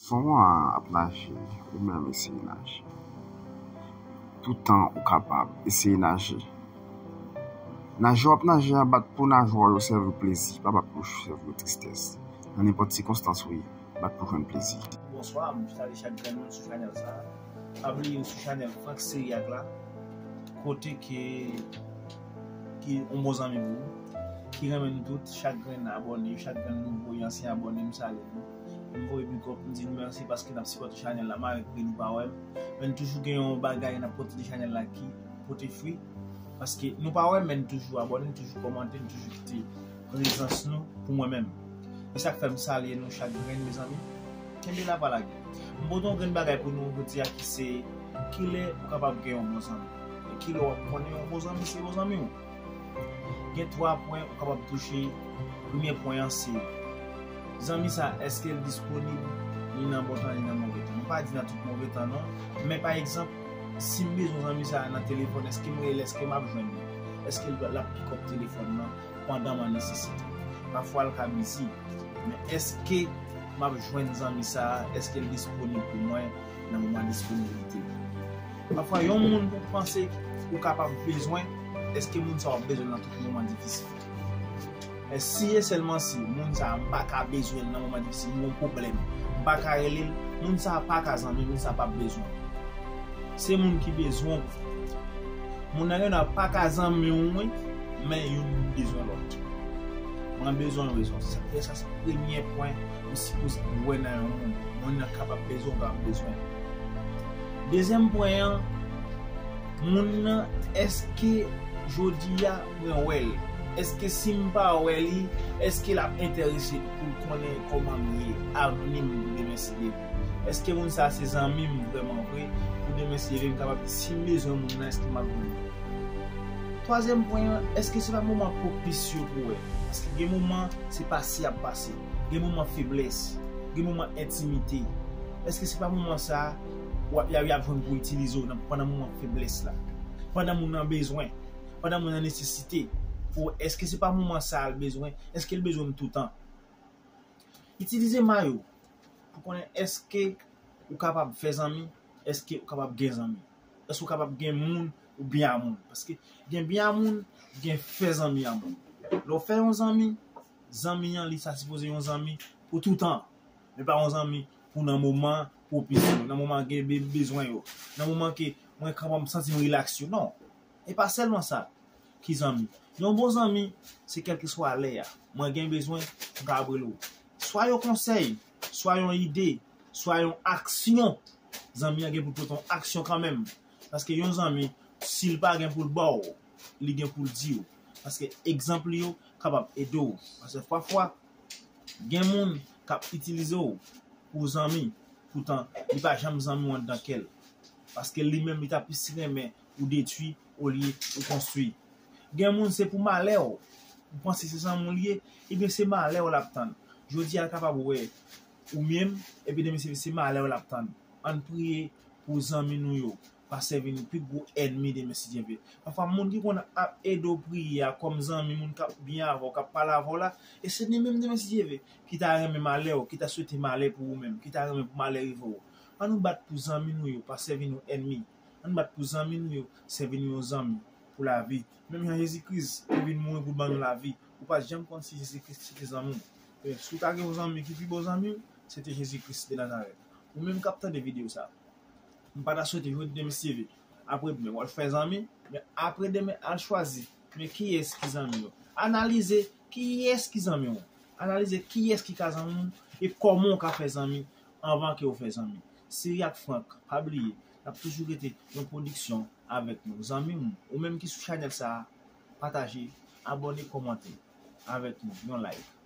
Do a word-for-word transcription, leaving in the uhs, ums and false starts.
Sezon an ap naje, ou menm eseye naje. Toutan ou kapab, eseye naje. Naje w ap naje an, bat pou naje w yo sèvi w plezi, pa bat pou sèvi w tristès. Nan nenpòt sikonstans ou ye, bat pou jwenn plezi. Bonswa, m salye chak grenn moun sou chanèl sa a. Pa bliye w sou chanèl Franck Syriac la, kote ke, ki yon bon zanmi pou ou, ki renmen nou tout, chak grenn abòne, chak grenn nouvo e ansyen abòne, m salye nou. M voye big up, m di nou mèsi paske n ap sipòte chanèl la, malgre nou pa wè m. Men n toujou gen yon bagay n ap pote de chanèl la ki pote fwi. Paske nou pa wè m, men n toujou abòne, n toujou kòmante, n toujou kite prezans nou pou mwen menm. E sa k fè m salye nou chak grenn, mezanmi. Kenbe la, pa lage. M pote yon grenn bagay pou nou jodi a ki se, kilè ou kapab gen yon bon zanmi? E kilè w ap konnen yon bon zanmi se bon zanmi w? Gen twa pwen ou kapab touche. Premye pwen an se, zanmi sa, èske l disponib? Li nan bon tan, li nan move tan. M pa di nan tout move tan non. Men pa egzanp, si m bezwen zanmi sa nan telefòn, èske m rele, èske m ap jwenn li? Èske l ap pick up telefòn nan pandan m an nesesite? Pafwa l ka bizi. Men èske m ap jwenn zanmi sa a? Èske l disponib pou mwen nan moman disponibilite li? Pafwa yon moun ou panse ou kapab bezwen, èske moun sa w ap bezwen nan tout moman difisil? E si e sèlman si moun sa a m pa ka bezwen l nan moman difisil, m gen yon pwoblèm, m pa ka rele l, moun sa a pa ka zanmi, moun sa a p ap bezwen w. Se moun ki bezwen w. Moun nan gen dwa pa ka zanmi w, wi, men youn bezwen lòt. Mwen bezwen w, bezwen w. Sa fè sa se premye pwen ou sipoze wè nan yon moun. Moun nan kapab bezwen w, kapab bezwen w. Dezyèm pwen an, moun nan, èske jodi a mwen wè l? Èske si m pa wè li, èske l ap enterese pou l konnen kòman m ye, avni m pou demen si Dye vle? Èske moun sa a se zanmi m vrèman vre? Pou demen si Dye vle, m kapab di si m bezwen moun nan, èske m ap jwenn li? Twazyèm pwen an, èske se pa moman pwopis yo pou wè? Paske gen moman se pase y ap pase, gen moman feblès, gen moman entimite. Èske se pa moman sa a y ap, y ap jwenn pou itilize w nan, pandan moman feblès la, pandan moun nan bezwen, pandan moun nan nesesite? Pou èske se pa moman sa a l bezwen? Èske l bezwen m toutan? Itilize mayo pou konnen èske ou kapab fè zanmi, èske ou kapab gen zanmi, èske ou kapab gen moun ou byen a moun. Paske gen byen a moun, gen fè zanmi a moun. Lè w fè yon zanmi, zanmi an, li sa sipoze yon zanmi pou toutan. Men pa yon zanmi pou nan moman pwopis yo, nan moman gen be-, bezwen yo, nan moman ke mwen kapab santi m rilaks yo. Non. E pa sèlman sa ki zanmi. Yon bon zanmi, se kèlkeswa lè a. Mwen gen bezwen, m ka ap rele w. Swa yon konsèy, swa yon ide, swa yon aksyon. Zanmi an gen pou l pote yon aksyon kanmenm. Paske yon zanmi, si l pa gen pou l ba w, li gen pou l di w. Paske egzanp li yo kapab ede w. Paske pafwa, gen moun k ap itilize w pou zanmi, poutan li pa janm zanmi w anndan kè l. Paske li menm, li ta plis renmen ou detwi olye ou konstwi. Gen moun se pou malè w. Ou panse se zanmi w li ye, ebyen se malè w l ap tann. Jodi a l kapab wè ou menm, epi demen se, se malè w l ap tann. Ann priye pou zanmi nou yo pa sèvi nou pi gwo ènmi demen si Dye vle. Pafwa moun ki konn ap ede w priye a kòm zanmi, moun k ap byen avè w, k ap pale avè w la, e se li menm demen si Dye vle ki ta renmen malè w, ki ta swete malè pou ou menm, ki ta renmen pou malè rive w. Ann nou bat pou zanmi nou yo pa sèvi nou ènmi. Ann bat pou zanmi nou yo sèvi nou yon zanmi pou lavi. Menm jan Jezi Kris te vin mouri pou l ban nou lavi, ou pa t janm konn si Jezi Kris se te zanmi w. E si w ta gen yon zanmi ki pi bon zanmi w, se te Jezi Kris de Nazarèt. Ou menm k ap tande videyo sa a, m pa ta swete jodi demen si Dye vle, apre demen w al fè zanmi, men apre demen al chwazi, men kiyès ki zanmi w? Analize kiyès ki zanmi w. Analize kiyès ki ka zanmi w e kòman w ka fè zanmi anvan ke w fè zanmi. Syriac Franck, pa bliye, n ap toujou rete yon pwodiksyon avèk nou. Zanmi m, ou menm ki sou chanèl sa a, pataje, abòne, kòmante avèk nou, yon like.